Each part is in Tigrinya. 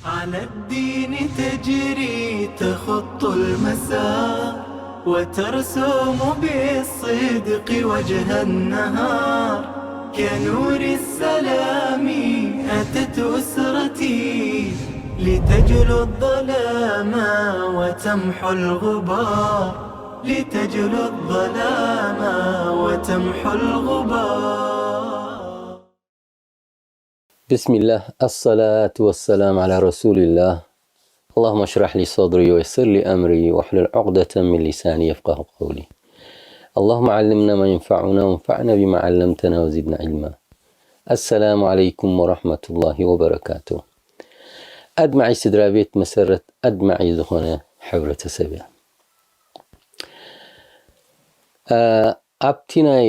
على الدين تجري تخط المسار، وترسم بالصدق وجه النهار. كنور السلام أتت أسرتي، لتجلو الظلام وتمحو الغبار، لتجلو الظلام وتمحو الغبار. بسم الله، الصلاة والسلام على رسول الله. اللهم اشرح لي صدري ويسر لي أمري واحلل عقدة من لساني يفقه قولي. اللهم علمنا ما ينفعنا وانفعنا بما علمتنا وزدنا علما. السلام عليكم ورحمة الله وبركاته. ኣድማዒ ስድራ ቤት መሰረት ኣድማዒ ዝኾነ ሕብረተሰብ እያ። ኣብቲ ናይ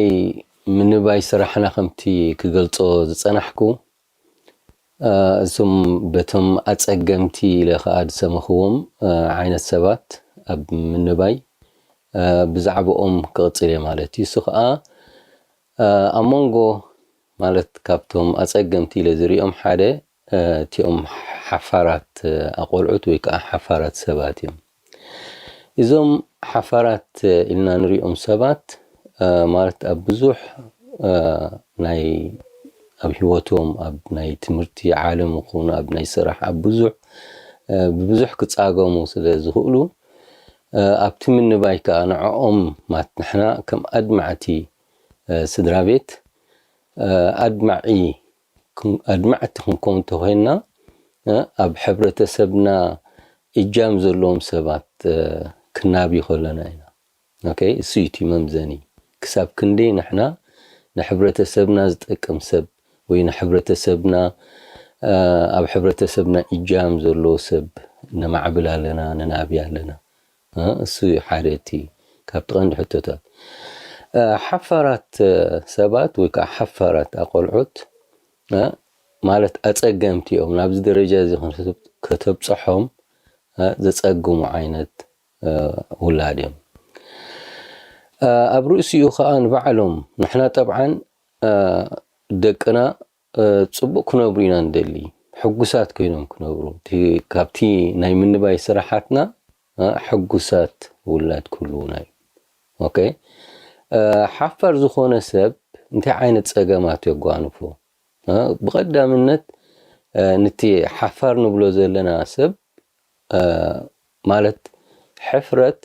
ምንባይ ስራሕና ከምቲ ክገልጾ ዝጸናሕኩ፣ እዞም በቶም ኣጸገምቲ ኢለ ከኣ ዝሰመኽዎም ዓይነት ሰባት ኣብ ምንባይ ብዛዕባኦም ክቕጽል እየ ማለት እዩ። እሱ ከኣ ኣብ መንጎ ማለት ካብቶም ኣጸገምቲ ኢለ ዝሪኦም ሓደ እቲኦም ሓፋራት ኣቆልዑት ወይ ከዓ ሓፋራት ሰባት እዮም። እዞም ሓፋራት ኢልና ንሪኦም ሰባት ማለት ኣብ ብዙሕ ናይ ኣብ ህይወቶም ኣብ ናይ ትምህርቲ ዓለም ይኹን ኣብ ናይ ስራሕ ኣብ ብዙሕ ብብዙሕ ክፃገሙ ስለ ዝኽእሉ ኣብቲ ምንባይ ከዓ ንዕኦም ማለት ንሕና ከም ኣድማዕቲ ስድራ ቤት ኣድማዒ ኣድማዕቲ ክንከውን እንተኮይንና ኣብ ሕብረተሰብና እጃም ዘለዎም ሰባት ክናቢ ከለና ኢና። ኦኬ፣ እሱ እዩ እቲ መምዘኒ። ክሳብ ክንደይ ንሕና ንሕብረተሰብና ዝጠቅም ሰብ ወይ ንሕብረተሰብና ኣብ ሕብረተሰብና እጃም ዘለዎ ሰብ ነማዕብል ኣለና፣ ነናቢ ኣለና። እሱ ሓደ እቲ ካብቲ ቀንዲ ሕቶታት። ሓፋራት ሰባት ወይ ከዓ ሓፋራት ኣቆልዑት ማለት ኣፀገምቲ እዮም። ናብዚ ደረጃ እዚ ከተብፅሖም ዘፀግሙ ዓይነት ውላድ እዮም። ኣብ ርእሲኡ ከዓ ንባዕሎም ንሕና ጠብዓን ደቅና ፅቡቅ ክነብሩ ኢና ንደሊ፣ ሕጉሳት ኮይኖም ክነብሩ። ካብቲ ናይ ምንባይ ስራሓትና ሕጉሳት ውላድ ክህልዉና እዩ። ኦኬ፣ ሓፋር ዝኾነ ሰብ እንታይ ዓይነት ፀገማት የጓንፎ? ብቐዳምነት ንቲ ሓፋር ንብሎ ዘለና ሰብ ማለት ሕፍረት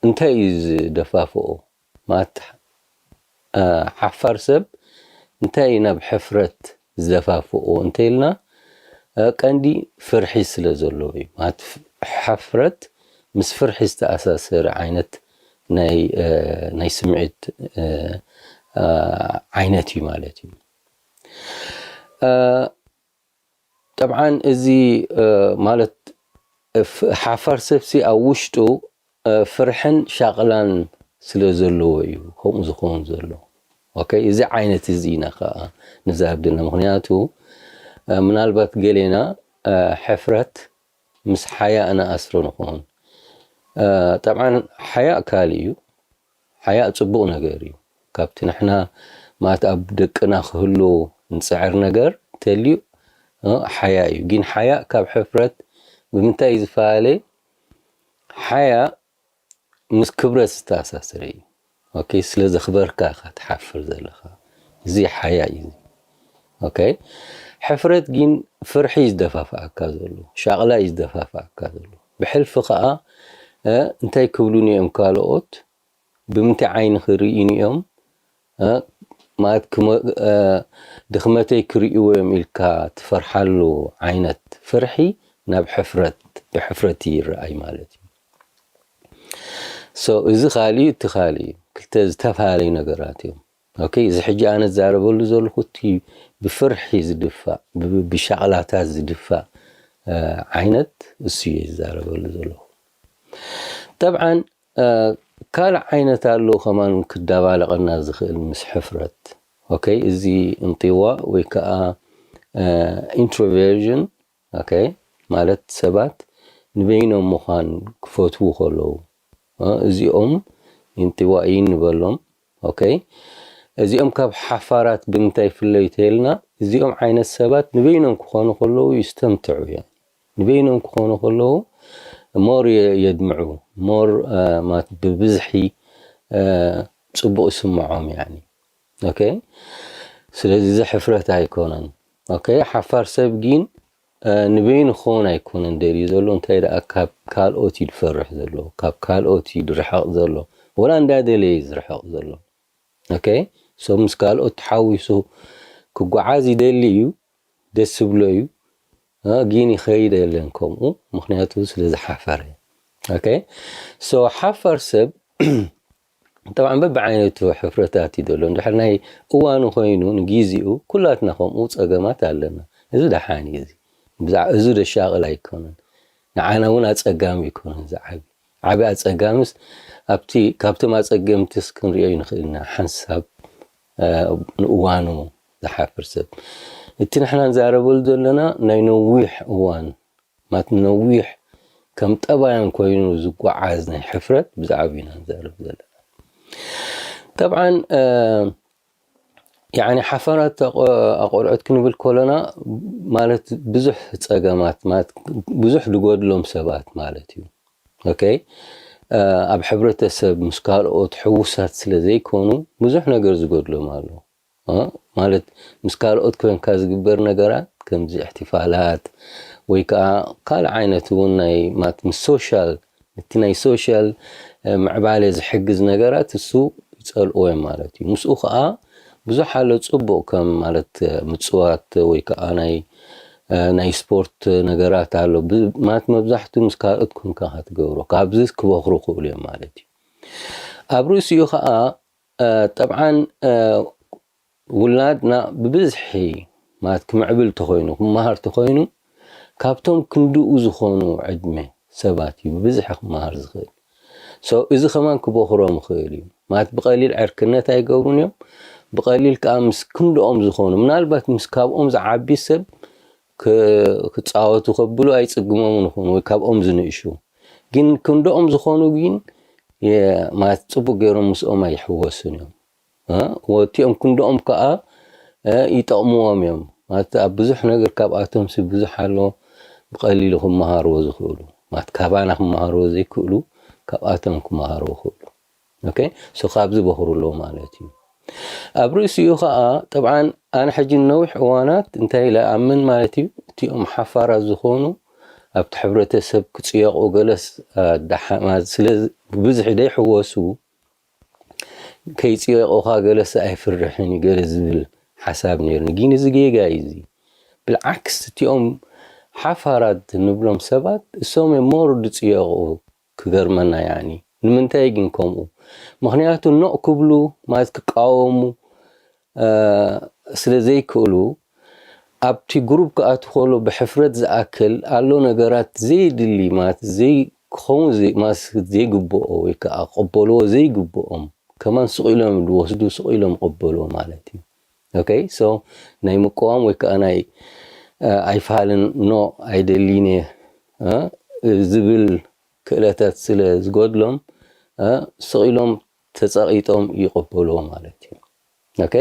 እንታይ እዩ ዝደፋፍኦ? ማለት ሓፋር ሰብ እንታይ እዩ ናብ ሕፍረት ዝደፋፍኦ እንተኢልና ቀንዲ ፍርሒ ስለ ዘለዎ እዩ። ማለት ሕፍረት ምስ ፍርሒ ዝተኣሳሰረ ዓይነት ናይ ስምዒት ዓይነት እዩ ማለት እዩ። ጠብዓን እዚ ማለት ሓፋር ሰብሲ ኣብ ውሽጡ ፍርሕን ሻቕላን ስለ ዘለዎ እዩ ከምኡ ዝኸውን ዘሎ። ኦኬ፣ እዚ ዓይነት እዚ ኢና ከዓ ንዛረብ ዘለና። ምክንያቱ ምናልባት ገሌና ሕፍረት ምስ ሓያእ ንኣስሮ ንኸውን። ጠብዓን ሓያእ ካልእ እዩ። ሓያእ ፅቡቕ ነገር እዩ። ካብቲ ንሕና ማለት ኣብ ደቅና ክህሉ ንፅዕር ነገር ተልዩ ሓያእ እዩ። ግን ሓያእ ካብ ሕፍረት ብምንታይ እዩ ዝፈላለ? ሓያእ ምስ ክብረት ዝተኣሳሰረ እዩ። ኦኬ፣ ስለ ዘኽበርካ ኢኻ ትሓፍር ዘለኻ። እዚ ሓያእ እዩ። ኦኬ፣ ሕፍረት ግን ፍርሒ ዝደፋፍኣካ ዘሎ፣ ሻቕላ እዩ ዝደፋፍኣካ ዘሎ። ብሕልፊ ከዓ እንታይ ክብሉኒ እዮም ካልኦት፣ ብምንታይ ዓይኒ ክርእዩኒ እዮም ማለት ድኽመተይ ክርእይዎ እዮም ኢልካ ትፈርሓሉ ዓይነት ፍርሒ ናብ ሕፍረት ብሕፍረት ይረኣይ ማለት እዩ። ሶ እዚ ካልእ እዩ፣ እቲ ካልእ እዩ። ክልተ ዝተፈላለዩ ነገራት እዮም። ኦኬ፣ እዚ ሕጂ ኣነ ዝዛረበሉ ዘለኹ እቲ ብፍርሒ ዝድፋእ፣ ብሻቕላታት ዝድፋእ ዓይነት እሱ እየ ዝዛረበሉ ዘለኹ። ጠብዓን ካልእ ዓይነት ኣሎ ከማን ክዳባለቐና ዝኽእል ምስ ሕፍረት። ኦኬ፣ እዚ እንጢዋ ወይ ከዓ ኢንትሮቨርዥን። ኦኬ፣ ማለት ሰባት ንበይኖም ምዃን ክፈትዉ ከለዉ እዚኦም ኢንጢዋኢን ንበሎም። ኦኬ፣ እዚኦም ካብ ሓፋራት ብምንታይ ይፍለዩ ተይልና፣ እዚኦም ዓይነት ሰባት ንበይኖም ክኾኑ ከለዉ ይስተምትዑ እዮም። ንበይኖም ክኾኑ ከለዉ ሞር የድምዑ፣ ሞር ማለት ብብዝሒ ጽቡቕ ይስምዖም ያኒ። ኦኬ፣ ስለዚ እዚ ሕፍረት ኣይኮነን። ኦኬ፣ ሓፋር ሰብ ግን ንበይኑ ክኸውን ኣይኮነን ደልዩ ዘሎ፣ እንታይ ደኣ ካብ ካልኦት እዩ ዝፈርሕ ዘሎ፣ ካብ ካልኦት እዩ ዝርሕቕ ዘሎ፣ ወላ እንዳደለየ እዩ ዝርሕቕ ዘሎ። ኦኬ፣ ሶ ምስ ካልኦት ተሓዊሱ ክጓዓዝ ይደሊ እዩ፣ ደስ ዝብሎ እዩ፣ ግን ይኸይድ የለን ከምኡ፣ ምክንያቱ ስለ ዝሓፈረ። ኦኬ፣ ሶ ሓፋር ሰብ ጠብዓን በብዓይነቱ ሕፍረታት እዩ ዘሎ። እንድሕር ናይ እዋኑ ኮይኑ ንጊዜኡ ኩላትና ከምኡ ጸገማት ኣለና። እዚ ደሓን እዩ። እዚ ብዛዕ-፣ እዚ ደሻቕል ኣይኮነን። ንዓና እውን ኣጸጋሚ ኣይኮነን። እዚ ዓቢ ዓቢ ኣጸጋምስ ኣብቲ ካብቶም ኣጸገምትስ ክንሪኦ ንኽእል ኢና። ሓንሳብ ንእዋኑ ዝሓፍር ሰብ፣ እቲ ንሕና ንዛረበሉ ዘለና ናይ ነዊሕ እዋን ማለት ነዊሕ ከም ጠባያን ኮይኑ ዝጓዓዝ ናይ ሕፍረት ብዛዕባ ኢና ንዛረብ ዘለና። ጠብዓን ያኒ ሓፈራት ኣቆልዑት ክንብል ከለና ማለት ብዙሕ ጸገማት ማለት ብዙሕ ዝጎድሎም ሰባት ማለት እዩ። ኦኬ፣ ኣብ ሕብረተሰብ ምስ ካልኦት ሕውሳት ስለ ዘይኮኑ ብዙሕ ነገር ዝጎድሎም ኣሎ። ማለት ምስ ካልኦት ኮንካ ዝግበር ነገራት ከምዚ እሕትፋላት ወይ ከዓ ካልእ ዓይነት እውን ናይ ማለት ምስ ሶሻል እቲ ናይ ሶሻል ምዕባለ ዝሕግዝ ነገራት እሱ ይጸልኦ እዮም ማለት እዩ። ምስኡ ከዓ ብዙሕ ኣሎ ጽቡቕ ከም ማለት ምጽዋት ወይ ከዓ ናይ ናይ ስፖርት ነገራት ኣሎ ማለት መብዛሕትኡ ምስ ካልኦት ኮንካ ክትገብሮ ካብዚ ክበኽሩ ክእሉ እዮም ማለት እዩ። ኣብ ርእሲኡ ከዓ ጠብዓን ውላድና ብብዝሒ ማለት ክምዕብል ተኾይኑ ክመሃር ተኾይኑ ካብቶም ክንድኡ ዝኾኑ ዕድመ ሰባት እዩ ብብዝሒ ክመሃር ዝኽእል። ሶ እዚ ከማን ክበኽሮም ይኽእል እዩ ማለት ብቐሊል ዕርክነት ኣይገብሩን እዮም። ብቐሊል ከዓ ምስ ክንድኦም ዝኾኑ ምናልባት ምስ ካብኦም ዝዓቢ ሰብ ክጻወቱ ከብሉ ኣይጽግሞምን ይኹኑ ወይ ካብኦም ዝንእሹ ግን ክንድኦም ዝኾኑ ግን ማለት ጽቡቅ ገይሮም ምስኦም ኣይሕወሱን እዮም። ወቲኦም ክንድኦም ከዓ ይጠቕምዎም እዮም ማለት ኣብ ብዙሕ ነገር ካብኣቶም ሲ ብዙሕ ኣሎ ብቐሊሉ ክመሃርዎ ዝኽእሉ ማለት ካባና ክመሃርዎ ዘይክእሉ ካብኣቶም ክመሃርዎ ክእሉ። ኦኬ፣ ሶ ካብዚ በኽሩ ኣለዎ ማለት እዩ። ኣብ ርእሲኡ ከዓ ጠብዓን ኣነ ሕጂ ነዊሕ እዋናት እንታይ ኢለ ኣምን ማለት እዩ እቲኦም ሓፋራት ዝኾኑ ኣብቲ ሕብረተሰብ ክፅየቑ ገለስ ስለ ብብዝሒ ደይሕወሱ ከይፅየቑኻ ገለስ ኣይፍርሕን እዩ ገለ ዝብል ሓሳብ ነይሩኒ። ግን እዚ ጌጋ እዩ። እዚ ብልዓክስ እቲኦም ሓፋራት ንብሎም ሰባት እሶም እዮም ሞር ዝፅየቑ ክገርመና ያኒ ንምንታይ ግን ከምኡ ምክንያቱ ኖቕ ክብሉ ማለት ክቃወሙ ስለ ዘይክእሉ ኣብቲ ግሩፕ ክኣቱ ከሎ ብሕፍረት ዝኣክል ኣሎ ነገራት ዘይድሊ ማለት ክኸውን ዘይግብኦ ወይ ከዓ ክቕበልዎ ዘይግብኦም ከማን ስቕ ኢሎም ዝወስዱ ስቕ ኢሎም ይቕበልዎ ማለት እዩ። ኦኬ ሶ ናይ ምቅዋም ወይ ከዓ ናይ ኣይፋልን ኖ ኣይደሊን ዝብል ክእለታት ስለ ዝጎድሎም ስቕ ኢሎም ተፀቒጦም ይቕበልዎ ማለት እዩ። ኦኬ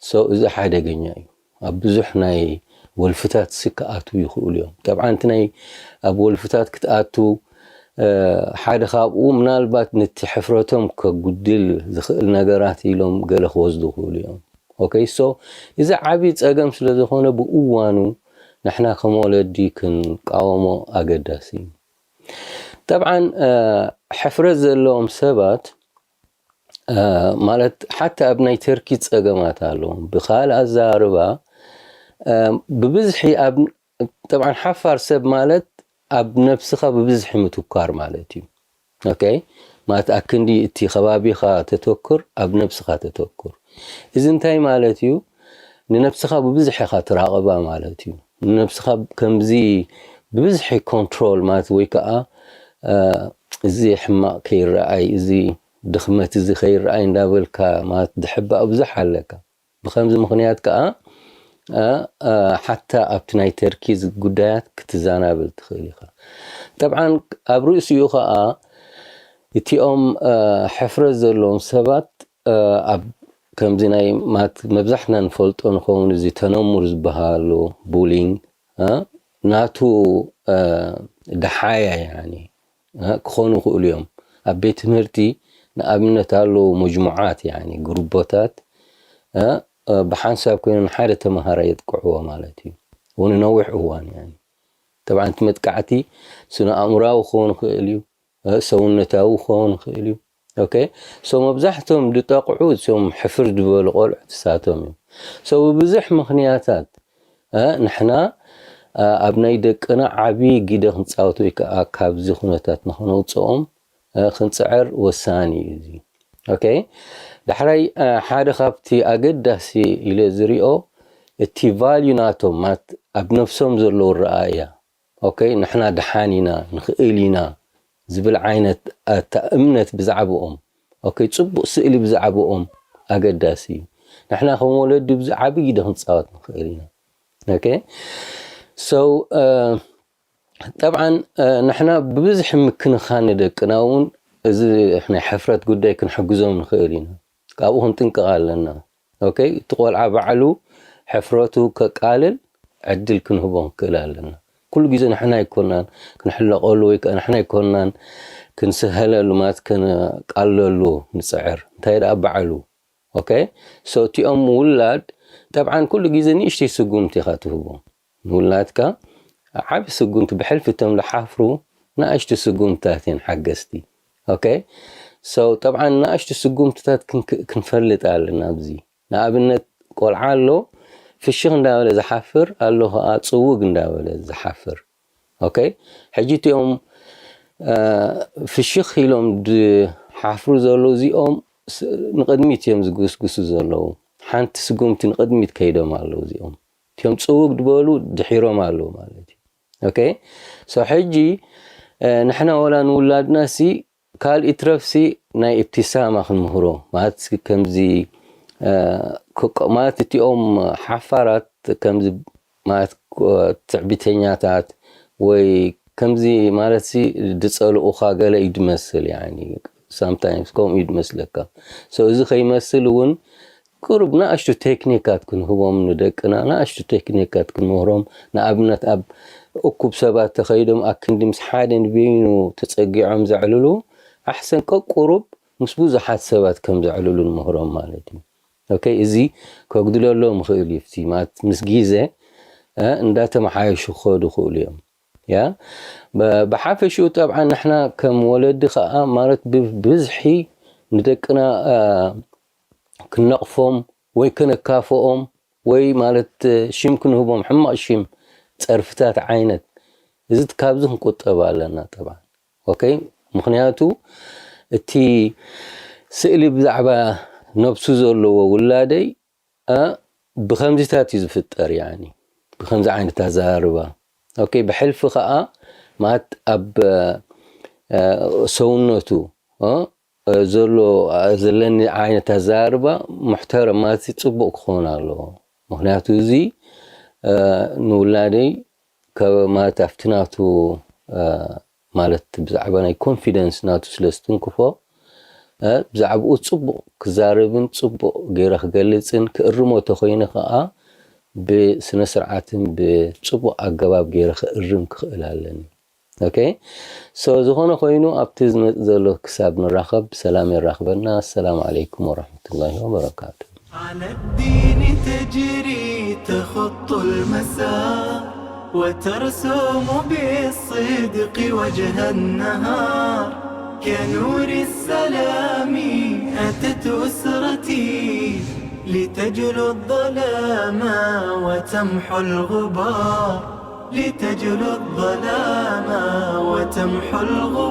ሶ እዚ ሓደገኛ እዩ። ኣብ ብዙሕ ናይ ወልፍታት ሲ ክኣትዉ ይኽእሉ እዮም። ጠብዓ እቲ ናይ ኣብ ወልፍታት ክትኣቱ ሓደ ካብኡ ምናልባት ነቲ ሕፍረቶም ከጉድል ዝኽእል ነገራት ኢሎም ገለ ክወስዱ ይኽእሉ እዮም። ኦኬ ሶ እዚ ዓብዪ ፀገም ስለ ዝኾነ ብእዋኑ ንሕና ከም ወለዲ ክንቃወሞ ኣገዳሲ እዩ። ጠብዓን ሕፍረት ዘለዎም ሰባት ማለት ሓታ ኣብ ናይ ተርኪ ፀገማት ኣለዎም። ብካልእ ኣዘራርባ ብብዝሒ ኣብ ጠብዓን ሓፋር ሰብ ማለት ኣብ ነብስኻ ብብዝሒ ምትኳር ማለት እዩ። ኦኬ ማለት ኣክንዲ እቲ ከባቢኻ ተተኩር ኣብ ነብስኻ ተተኩር። እዚ እንታይ ማለት እዩ? ንነብስኻ ብብዝሒ ኢኻ ትራቐባ ማለት እዩ። ንነብስኻ ከምዚ ብብዝሒ ኮንትሮል ማለት ወይ ከዓ እዚ ሕማቕ ከይረኣይ እዚ ድኽመት እዚ ከይረኣይ እንዳበልካ ማለት ድሕባእ ብዙሕ ኣለካ። ብከምዚ ምኽንያት ከዓ ሓታ ኣብቲ ናይ ተርኪ ጉዳያት ክትዘናብል ትኽእል ኢኻ። ጠብዓን ኣብ ርእሲኡ ከዓ እቲኦም ሕፍረት ዘለዎም ሰባት ኣብ ከምዚ ናይ ማት መብዛሕትና ንፈልጦ ንኸውን፣ እዚ ተነሙር ዝበሃሉ፣ ቡሊንግ፣ እ፣ ናቱ፣ እ፣ ደሓያ፣ ያኒ፣ እ፣ ክኾኑ ይኽእሉ እዮም። ኣብ ቤት ትምህርቲ ንኣብነት ኣለዉ መጅሙዓት፣ ያኒ፣ ግሩቦታት፣ እ፣ እ፣ ብሓንሳብ ኮይኖም ንሓደ ተመሃራይ የጥቅዕዎ ማለት እዩ። እውን ነዊሕ እዋን፣ ያኒ። ጠብዓን እቲ መጥቃዕቲ ስነ ኣእምራዊ ክኸውን ይኽእል እዩ፣ እ፣ ሰውነታዊ ክኸውን ይኽእል እዩ። ኦኬ። ሶ መብዛሕትኦም ዝጠቕዑ እቶም ሕፍር ዝበሉ ቆልዑ ትሳቶም እዮም። ሶ ብብዙሕ ምኽንያታት፣ እ፣ ንሕና፣ እ፣ ኣብ ናይ ደቅና ዓብዪ ግደ ክንጻወት ወይ ከዓ ካብዚ ኩነታት ንኽነውፅኦም፣ እ፣ ክንጽዕር ወሳኒ እዩ እዚ። ኦኬ። ዳሕራይ፣ እ፣ ሓደ ካብቲ ኣገዳሲ ኢለ ዝሪኦ እቲ ቫልዩ ናቶም፣ ማለት ኣብ ነፍሶም ዘለዉ ረኣያ። ኦኬ፣ ንሕና ደሓን ኢና፣ ንኽእል ኢና ዝብል ዓይነት ኣታ እምነት ብዛዕባኦም። ኦኬ፣ ጽቡቕ ስእሊ ብዛዕባኦም ኣገዳሲ እዩ። ንሕና ከም ወለዲ ብዚ ዓቢ ግደ ክንጻወት ንኽእል ኢና። ኦኬ፣ ሶ፣ እ፣ ጠብዓን፣ እ፣ ንሕና ብብዝሒ ምክንኻን ንደቅና እውን እዚ ናይ ሕፍረት ጉዳይ ክንሕግዞም ንኽእል ኢና። ካብኡ ክንጥንቀቕ ኣለና። ኦኬ፣ እቲ ቆልዓ ባዕሉ ሕፍረቱ ከቃልል ዕድል ክንህቦ ክንክእል ኣለና። ኩሉ ግዜ ንሕና ኣይኮናን ክንሕለቐሉ ወይ ከዓ ንሕና ኣይኮናን ክንስሀለሉ፣ ማለት ከነቃልለሉ ንጽዕር። እንታይ ደኣ ባዕሉ። ኦኬ፣ ሶ እቲኦም ውላድ ጠብዓን ኩሉ ግዜ ንእሽተይ ስጉምቲ ኢኻ ትህቦም። ንውላድካ ዓቢ ስጉምቲ፣ ብሕልፊ እቶም ዝሓፍሩ ንኣሽቱ ስጉምትታት እየን ሓገዝቲ። ኦኬ፣ ሶ ጠብዓን ንኣሽቱ ስጉምትታት ክንክ-፣ ክንፈልጥ ኣለና ኣብዚ። ንኣብነት ቆልዓ ኣሎ፣ ፍሽኽ እንዳበለ ዝሓፍር ኣሎ፣ ከዓ ጽውግ እንዳበለ ዝሓፍር። ኦኬ፣ ሕጂ እቲኦም፣ እ፣ ፍሽኽ ኢሎም ዝሓፍሩ ዘለዉ እዚኦም ስ-፣ ንቕድሚት እዮም ዝግስግሱ ዘለዉ። ሓንቲ ስጉምቲ ንቕድሚት ከይዶም ኣለዉ እዚኦም። እቲኦም ጽውግ ዝበሉ ድሒሮም ኣለዉ ማለት እዩ። ኦኬ፣ ሶ ሕጂ፣ እ፣ ንሕና ወላ ንውላድና ሲ ካልእ ይትረፍሲ ናይ እብቲሳማ ክንምህሮ፣ ማለት እስኪ ከምዚ፣ እ፣ ክቆ-፣ ማለት እቲኦም ሓፋራት ከምዚ፣ ማለት ኮ-፣ ትዕቢተኛታት ወይ ከምዚ ማለትሲ ዝጸልኡኻ ገለ እዩ ዝመስል፣ ያኒ ሳምታይምስ ከምኡ እዩ ዝመስለካ። ሶ እዚ ከይመስል እውን ቁሩብ ንኣሽቱ ቴክኒካት ክንህቦም ንደቅና፣ ንኣሽቱ ቴክኒካት ክንምህሮም። ንኣብነት ኣብ እኩብ ሰባት ተኸይዶም ኣክንዲ ምስ ሓደ ንበይኑ ተጸጊዖም ዘዕልሉ ኣሕሰን ቀቁሩብ ምስ ብዙሓት ሰባት ከም ዘዕልሉ ንምህሮም ማለት እዩ። ኦኬ፣ እዚ ከጉድለሎም ይኽእል እዩ። እቲ ማለት ምስ ግዜ፣ እ፣ እንዳተመሓየሹ ክኸዱ ይኽእሉ እዮም። ያ፣ ብ-፣ ብሓፈሽኡ ጠብዓን ንሕና ከም ወለዲ ኸኣ ማለት ብብዝሒ ንደቅና፣ እ፣ ክንነቕፎም ወይ ከነካፍኦም ወይ ማለት ሽም ክንህቦም፣ ሕማቕ ሽም፣ ጸርፍታት ዓይነት፣ እዚ ካብዚ ክንቁጠብ ኣለና ጠብዓን። ኦኬ? ምኽንያቱ እቲ ስእሊ ብዛዕባ ነብሱ ዘለዎ ውላደይ፣ እ፣ ብኸምዚታት እዩ ዝፍጠር፣ ያኒ፣ ብኸምዚ ዓይነት ኣዘራርባ። ኦኬ? ብሕልፊ ኸኣ ማለት ኣብ፣ እ፣ ሰውነቱ፣ እ፣ ዘሎ፣ ዘለኒ ዓይነት ኣዘራርባ ሙሕተረም ማለት ጽቡቕ ክኸውን ኣለዎ። ምኽንያቱ እዚ፣ እ፣ ንውላደይ ከ-፣ ማለት ኣብቲ ናቱ፣ እ፣ ማለት ብዛዕባ ናይ ኮንፊደንስ ናቱ ስለ ዝትንክፎ፣ እ፣ ብዛዕባኡ ጽቡቕ ክዛረብን ጽቡቕ ገይረ ክገልጽን ክእርሞ ተኾይነ ከኣ ብስነ ስርዓትን ብጽቡቕ ኣገባብ ገይረ ክእርም ክኽእል ኣለኒ። ኦኬ? ሶ፣ ዝኾነ ኮይኑ ኣብቲ ዝመጽእ ዘሎ ክሳብ ንራኸብ ብሰላም የራኽበና። ኣሰላሙ ዓለይኩም ወራህመቱላሂ ወበረካቱ። على الدين تجري تخط المسار وترسم بالصدق وجه النهار كنور السلام أتت أسرتي لتجلو الظلام وتمحو الغبار لتجلو الظلام وتمحو الغبار